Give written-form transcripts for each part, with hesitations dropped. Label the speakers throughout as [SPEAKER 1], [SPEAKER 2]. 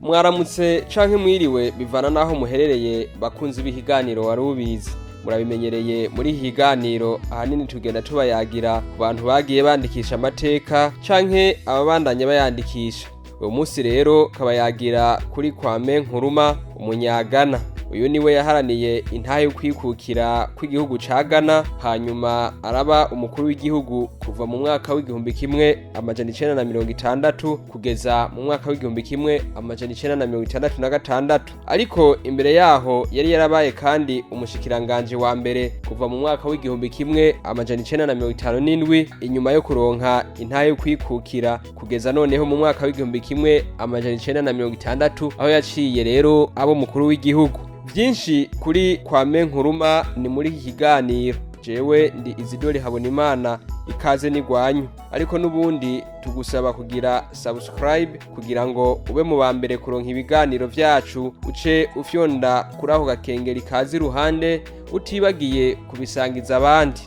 [SPEAKER 1] Mwaramutse canke mwiriwe, bivana n'aho muherereye. Bakunzi b'ikiganiro Wari Ubizi, murabimenyereye, muri iki kiganiro ahanini tugenda tubayagira ku bantu bagiye bandikisha amateka canke ababandanya bayandikisha. Uyu munsi rero kabayagira kuri Kwame Nkuruma, Umunyagana. Uyu niwe yaharaniye intahe y'ukwikukira kw'igihugu ca Ghana, hanyuma araba umukuru w'igihugu kuva mu mwaka w'1960 kugeza mu mwaka w'1966. Ariko imbere yaho yari yarabaye kandi umushikiranganje wa mbere kuva mu mwaka w'1957, inyuma yo kuronka intahe y'ukwikukira, kugeza noneho mu mwaka w'1960, aho yaciye rero abo mukuru w'igihugu. Byinshi kuri Kwame Nkuruma ni muri iki kiganiro. Jewe ndi Izidori Habonimana, ikaze n'igwanyu. Ariko n'ubundi tugusaba kugira subscribe kugira ngo ube mu ba mbere kuronka ibiganiro vyacu, uce ufyonda kuri ako gakengeri kaza iruhande, utibagiye kubisangiza abandi.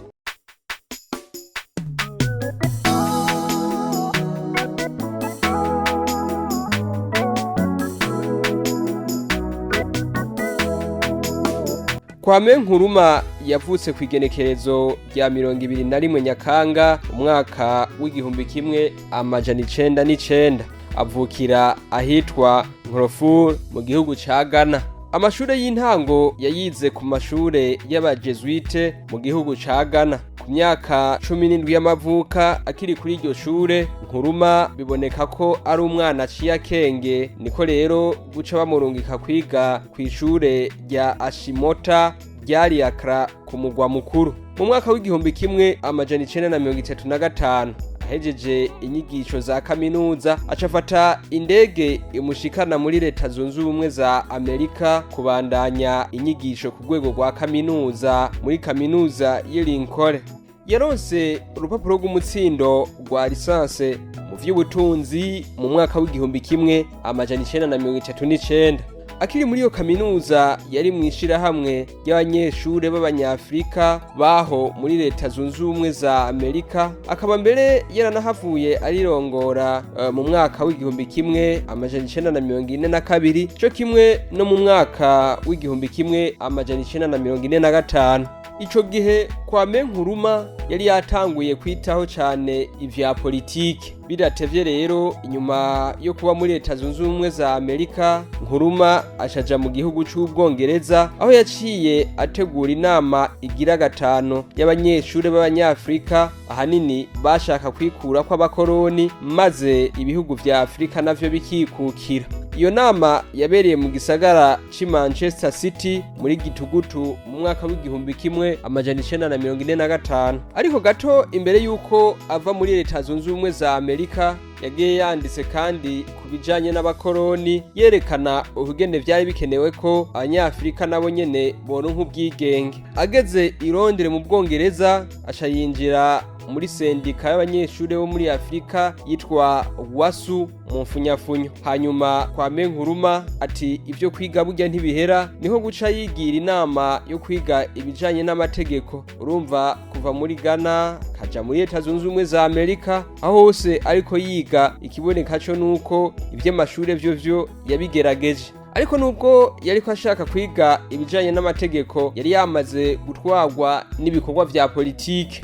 [SPEAKER 1] Kwame Nkuruma yavutse ku igenekerezo rya 21 Nyakanga umwaka w'1909, avukira ahitwa Nkroful mu gihugu ca Ghana. Amashure y'intango yayize ku mashure y'abajesuite mu gihugu ca Ghana. Ku myaka 17 y'amavuka, akiri kuri iryo shure, Nkuruma biboneka ko ari umwana aciye akenge, niko rero guca bamurungika kwiga kw'ishure rya Ashimota ryari Accra ku mugwa mukuru. Mu mwaka w'1935, ahejeje inyigisho za kaminuza, acafata indege imushikana muri Leta Zunze Ubumwe za Amerika kubandanya inyigisho ku rwego rwa kaminuza muri kaminuza y'i Lincoln. Yaronse urupapuro rw'umutsindo rwa lisanse mu vy'ubutunzi mu mwaka w'1939. Akiri muri iyo kaminuza yari mu ishirahamwe ry'abanyeshure b'abanyafrika baho muri Leta Zunze Ubumwe za Amerika, akaba mbere yaranahavuye arirongora mu mwaka w'1942, co kimwe no mu mwaka w'1945. Ico gihe Kwame Nkuruma yari yatanguye kwitaho cane ivya politike. Bidatevye rero, inyuma yo kuba muri Leta Zunze Ubumwe za Amerika, Nkuruma ashaja mu gihugu c'Ubwongereza, aho yaciye ategura inama igira gatanu y'abanyeshure b'abanyafrika, ahanini bashaka kwikura kw'abakoroni maze ibihugu vya Afrika navyo bikikukira. Iyo nama yabereye mu gisagara c'i Manchester City muri Gitugutu mu mwaka w'1945. Ariko gato imbere y'uko ava muri Leta Zunze Ubumwe za Amerika, yagiye yanditse kandi ku bijanye n'abakoroni, yerekana ubugene vyari bikenewe ko abanyafrika nabo nyene boronka ubwigenge. Ageze i Londres mu Bwongereza, aca yinjira muri sendika y'abanyeshure bo muri Afrika yitwa WASU mu mfunyafunyo. Hanyuma Kwame Nkuruma ati ivyo kwiga burya ntibihera, niho guca yigira inama yo kwiga ibijanye n'amategeko. Urumva, kuva muri Ghana kaja muri Leta Zunze Ubumwe za Amerika, aho hose ariko yiga, ikiboneka co nuko ivy'amashure vyo vyo yabigerageje. Ariko nubwo yariko ashaka kwiga ibijanye n'amategeko, yari yamaze gutwarwa n'ibikorwa vya politike.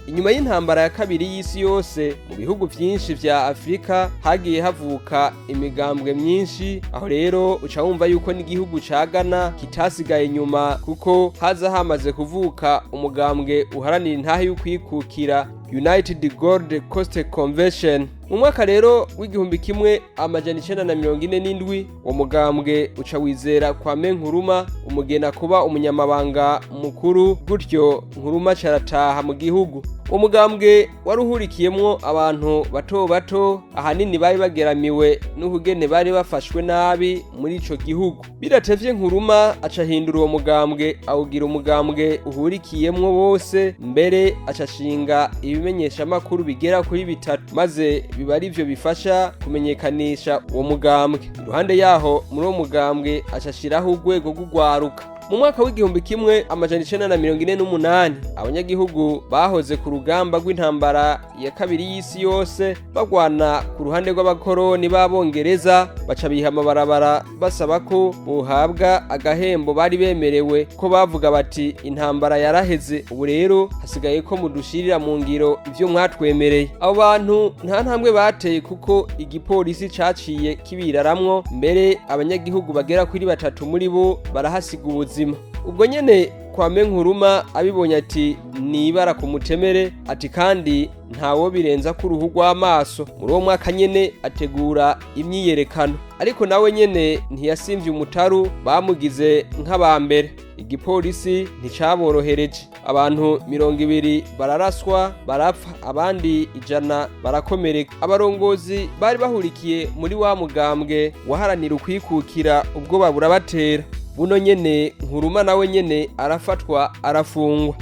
[SPEAKER 1] Inyuma y'intambara ya kabiri y'isi yose, mu bihugu vyinshi vya Afrika hagiye havuka imigambwe myinshi. Aho rero uca wumva yuko n'igihugu ca Ghana kitasigaye inyuma, kuko haza hamaze kuvuka umugambwe uharanira intahe y'ukwikukira, United Gold Coast Convention. Mu mwaka rero w'1947, uwo mugambwe uca wizera Kwame Nkuruma, umugena kuba umunyamabanga mukuru. Gutyo Nkuruma carataha mu gihugu. Uwo mugambwe wari uhurikiyemwo abantu bato bato, ahanini bari bageramiwe n'ukugene bari bafashwe nabi muri ico gihugu. Bidatevye, Nkuruma aca ahindura uwo mugambwe, awugira umugambwe uhurikiyemwo bose, mbere aca ashinga ibimenyeshamakuru bigera kuri bitatu, maze biba arivyo bifasha kumenyekanisha uwo mugambwe. Iruhande yaho, muri uwo mugambwe acashiraho urwego rw'urwaruka. Mu mwaka w'1948, abanyagihugu bahoze ku rugamba rw'intambara ya kabiri y'isi yose bagwana ku ruhande rw'abakoroni b'Abongereza, baca biha amabarabara basaba ko bohabwa agahembo bari bemerewe, ko bavuga bati: "Intambara yaraheze, ubu rero hasigaye ko mudushirira mu ngiro ivyo mwatwemereye." Abo bantu nta ntambwe bateye, kuko igipolisi caciye kibiraramwo, mbere abanyagihugu bagera kuri batatu muri bo barahasiga ubuzima. Ubwo nyene Kwame Nkuruma abibonye ati: "Nibara ku mutemere", ati kandi ntawo birenza ku ruhu rw'amaso. Muri uwo mwaka nyene ategura imyiyerekano, ariko nawe nyene ntiyasimvye umutaru, bamugize nk'abambere. Igipolisi nticaborohereje, abantu 20 bararaswa barapfa, abandi 100 barakomereka. Abarongozi bari bahurikiye muri wa mugambwe waharanira ukwikukira ubwoba burabatera. Buno nyene Nkuruma nawe nyene arafatwa, arafungwa.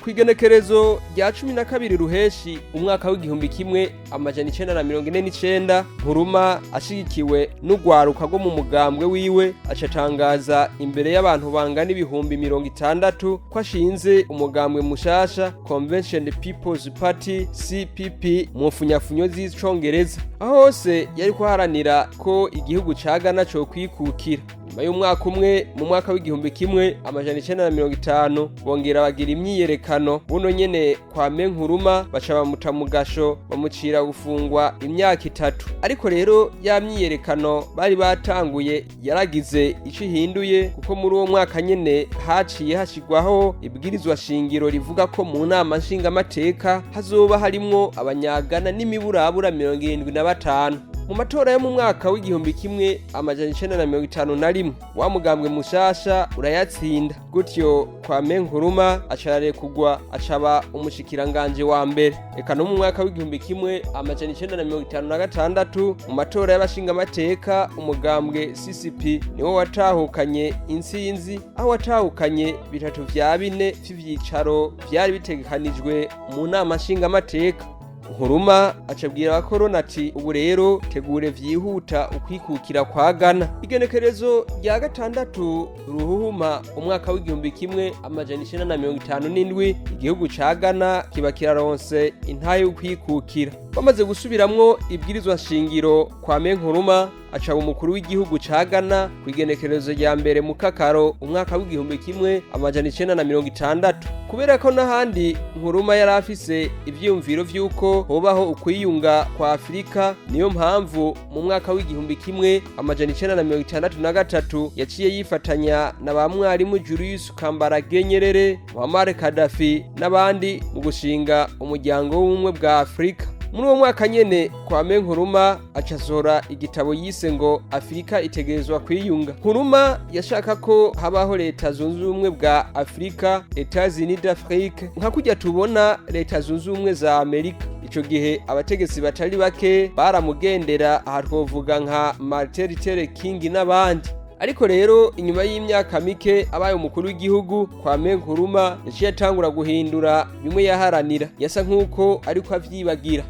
[SPEAKER 1] Kw'igenekerezo rya 12 Ruheshi umwaka w'1949, Nkuruma ashigikiwe n'urwaruka rwo mu mugambwe wiwe acatangaza imbere y'abantu bangana 60,000 ko ashinze umugambwe mushasha, Convention People's Party, CPP mu mfunyafunyo z'icongereza. Aho hose yari kuharanira ko igihugu ca Ghana cokwikukira. Nyuma y'umwaka umwe, mu mwaka w'1950, bongera bagira imyiyerekano. Buno nyene Kwame Nkuruma baca bamuta mu gasho, bamucira gufungwa imyaka 3. Ariko rero ya myiyerekano bari batanguye yaragize ico ihinduye, kuko muri uwo mwaka nyene haciye hashigwaho ibwirizwa shingiro rivuga ko mu nama nshingamateka hazoba harimwo Abanyagana n'imiburabura 75. Mu matora yo mu mwaka w'1951, wa mugambwe mushasha urayatsinda. Gutyo Kwame Nkuruma acararekugwa, acaba umushikiranganje wa mbere. Eka no mu mwaka w'1956, mu matora y'abashingamateka, umugambwe CCP niwo watahukanye intsinzi, aho watahukanye bitatu vya bine vy'ivyicaro vyari bitegekanijwe mu nama nshingamateka. Nkuruma acabwira abakoroni ati: "Ubu rero tegure vyihuta ukwikukira kwa Ghana." Igenekerezo rya 6 Ruhuhuma umwaka w'1957, igihugu ca Ghana kiba kiraronse intahe y'ukwikukira. Bamaze gusubiramwo ibwirizwa shingiro, Kwame Nkuruma acaba umukuru w'igihugu ca Ghana ku igenekerezo rya 1 Mukakaro umwaka w'1960. Kubera ko n'ahandi Nkuruma yari afise ivyiyumviro vy'uko hobaho ukwiyunga kwa Afurika, niyo mpamvu mu mwaka w'1963 yaciye yifatanya na ba mwarimu Julius Kambarage Nyerere, Muammar Gaddafi n'abandi mu gushinga umuryango w'ubumwe bwa Afurika. Muri uwo mwaka nyene Kwame Nkuruma acasohora igitabo yise ngo "Afurika itegerezwa kwiyunga". Nkuruma yashaka ko habaho Leta Zunze Ubumwe bwa Afurika, Etats-Unis d'Afrique, nka kurya tubona Leta Zunze Ubumwe za Amerika. Ico gihe abategetsi batari bake baramugendera, aha twovuga nka Martin Luther King n'abandi. Ariko rero inyuma y'imyaka mike abaye umukuru w'igihugu, Kwame Nkuruma yaciye atangura guhindura bimwe yaharanira, yasa nk'uko ariko avyibagira.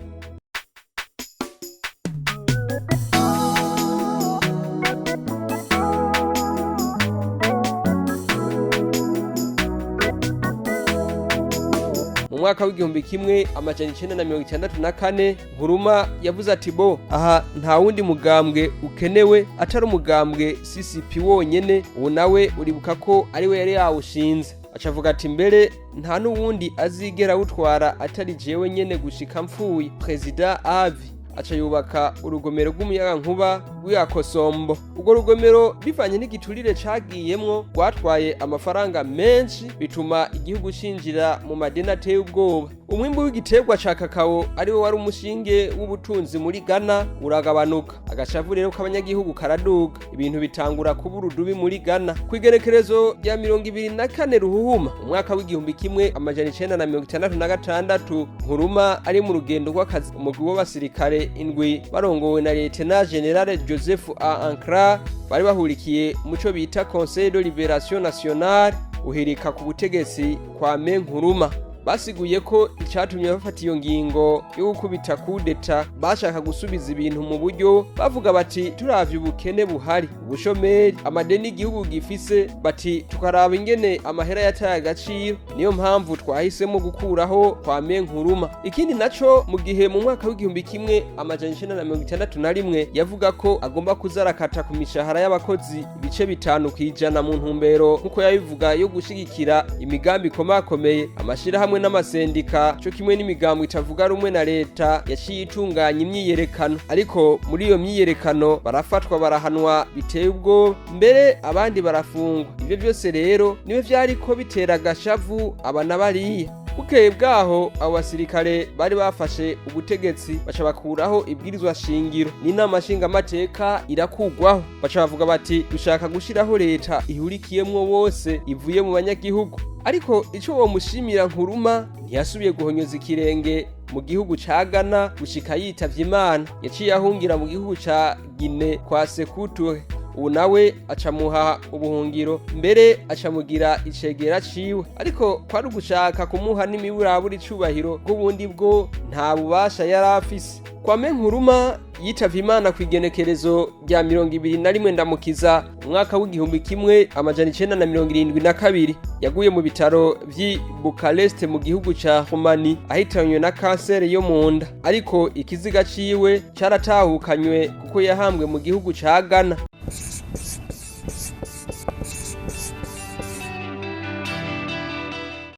[SPEAKER 1] Mu mwaka w'1964, Nkuruma yavuze ati: "Bo aha nta wundi mugambwe ukenewe atari umugambwe CCP wonyene." Ubu nawe uribuka ko ariwe yari yawushinze. Acavuga ati: "Mbere nta n'uwundi azigera awutwara atari jewe nyene gushika mpfuye, Perezida Avi." Aca yubaka urugomero rw'umuyagankuba. rw'Akosombo. Urwo rugomero, bivanye n'igiturire cagiyemwo, rwatwaye amafaranga menshi, bituma igihugu cinjira mu madeni ateye ubwoba. Umwimbu w'igiterwa ca kakao, ariwo wari umushinge w'ubutunzi muri Ghana, uragabanuka. Agashavu rero k'abanyagihugu karaduga, ibintu bitangura kuba urudubi muri Ghana. Kw'igerekerezo rya 24 Ruhuhuma umwaka w'1966, Nkuruma ari mu rugendo rw'akazi, umugwi w'abasirikare indwi barongowe na Lieutenant General Joseph A Ankra, bari bahurikiye muco bita Conseil de Libération Nationale, uhirika ku butegetsi Kwame Nkuruma. Basiguye ko icatumye bafata iyo ngingo yo gukubita kudeta, bashaka gusubiza ibintu mu buryo. Bavuga bati: "Turavye ubukene buhari, ubushomeri, amadeni igihugu gifise," bati, "tukaraba ingene amahera yataye agaciro, niyo mpamvu twahisemo gukuraho Kwame Nkuruma." Ikindi naco, mu gihe mu mwaka w'1961 yavuga ko agomba kuzarakata ku mishahara y'abakozi ibice 5% mu ntumbero, nk'uko yabivuga, yo gushigikira imigambi ikomakomeye, amashirahamwe n'amasendika co kimwe n'imigambo itavuga rumwe na leta yaciye itunganya imyiyerekano. Ariko muri iyo myiyerekano barafatwa, barahanwa biteye ubwoba, mbere abandi barafungwa. Ivyo byose rero niwe vyariko bitera agashavu aba na bariya. Bukeye bwaho, abo basirikare bari bafashe ubutegetsi baca bakuraho ibwirizwa shingiro, n'inama nshingamateka irakugwaho. Baca bavuga bati: "Dushaka gushiraho leta ihurikiyemwo bose, ivuye mu banyagihugu." Ariko ico womushimira Nkuruma, ntiyasubiye guhonyoza ikirenge mu gihugu ca Ghana gushika yitavye Imana. Yaciye ahungira mu gihugu ca Guinea kwa Sékou Touré, ubu nawe acamuha ubuhungiro, mbere acamugira icegera ciwe. Ariko kwari ugushaka kumuha n'imiburabura icubahiro, bw'ubundi bwo nta bubasha yari afise. Kwame Nkuruma yitavye Imana ku igenekerezo rya 21 Ndamukiza umwaka w'1972. Yaguye mu bitaro vy'i Bukareste mu gihugu ca Romani, ahitanywe na kanseri yo mu nda. Ariko ikiziga ciwe caratahukanywe, kuko yahambwe mu gihugu ca Ghana.